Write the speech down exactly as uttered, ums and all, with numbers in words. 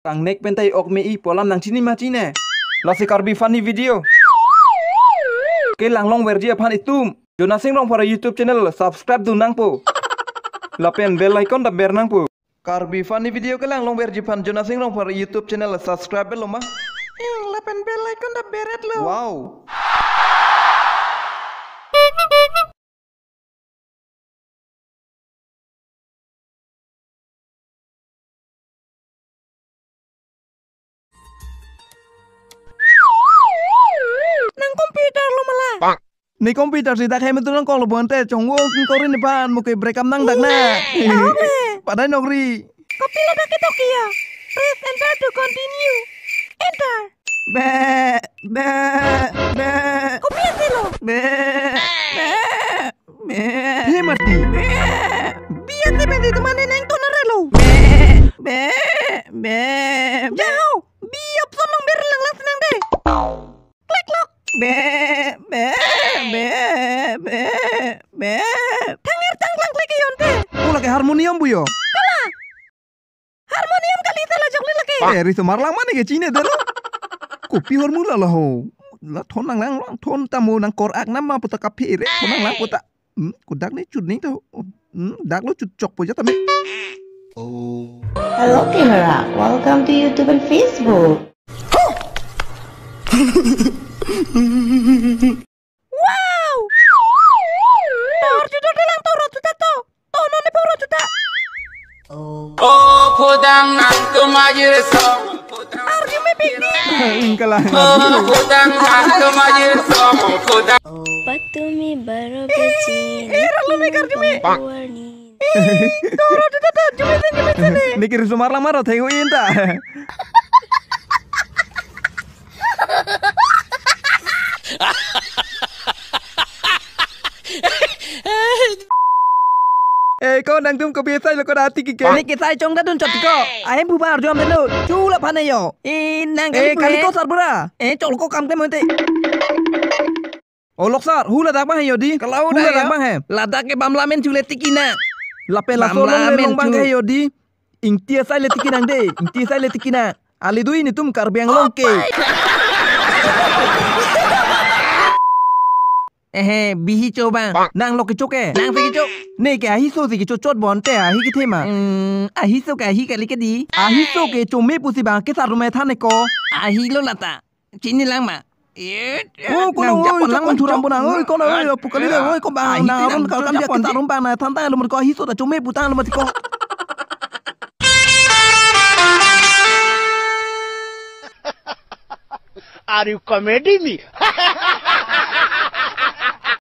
Tangnek pen ta i-ok me-i pu alam nangchini ma chine. Lasi Karbi funny video kelang longverji aphan itum Jonas Sing Rongphar YouTube channel subscribe dun nangpo. Lapen bell icon ta ber nangpo. Karbi funny video kelang longverji aphan Jonas Sing Rongphar YouTube channel subscribe lo ma? Ing, lapen bell icon ta beret lo. Wow. Nang computer lo ma la? Ne computer si dak hem tu nangkok lo bonte chongvo kori ne pan mo ke break up nang dak na. Ahok le. Padai nokri. Kopi ladak ketok iya? Press enter to continue. Enter. Be, be, be. Kopi ase lo? Be, be, be. He mati. Be. Bi ase pen di tu mane nang tona re lo. Be, be, be, be. Jao, bi opson nang ber lang lang senang de. Klek lok. Be, be, be, be, be. Thangir thanglang klek ke yonte. Ko lake harmonium pu yo. Kala. Harmonium kali ta la jokle lake. Eh, riso marlang mane ke chine delo. Kopi hormu la la ho. La thon nang lang lang thon ta mo nang kor ak nama puta kaphe re. Thon nang lang puta. Hmm, kodak ne chut ne ta. Hmm, dak lo chut chok po jata me. Hello camera, welcome to YouTube and Facebook. Wow! Tor juta dalang tor juta to. To non ne poro juta. Oh, pudang nang tumajir song. Arju me big ni. Ingkala. Oh, pudang nang tumajir song. Pudang. Patumi baro baji. Eh, ralo me karju me. Warni. Eh, toro juta to, jume sen, jume sen. Niki riso marlang maro thengu inta. Eh, ko nangtum kopi sai lo ko dati ki ke. Ne ke sai chong ta dun chot ko. Ahem bubar jom delo. Chu la phane yo. Eh, nang eh, kali kali ko sarbura. Eh, chol ko kam te monte. O loksar, hu ladak bang he yo di. Kalau hu ladak bang he. Ladak ke bamlamen chu le tikina. Lapen laso bamlamen long bang chu he yo di. Ingti asai le tiki nang de, ingti asai le tiki nang. Ali dui netum Karbi Anglong ke. Ehe, bihi cho bang. Nang lo kecho ke. Nang si kecho. Ne ke ahiso si kecho chot bonte ahi kethe ma. Hmm, ahiso ke ahi kali ke di. Ahiso ke chome pusi bang ke sarume thane ko. Ahi lo lata. Chini lang ma. Oh, kono, oi, chapon lang churam pon ang, oi, kono, oi, pukali le, oi, ko bang, na aron kalkan dia kita rum bang, na than tang lo ko ahiso ta chome pu tang lo ko. Are you comedy me?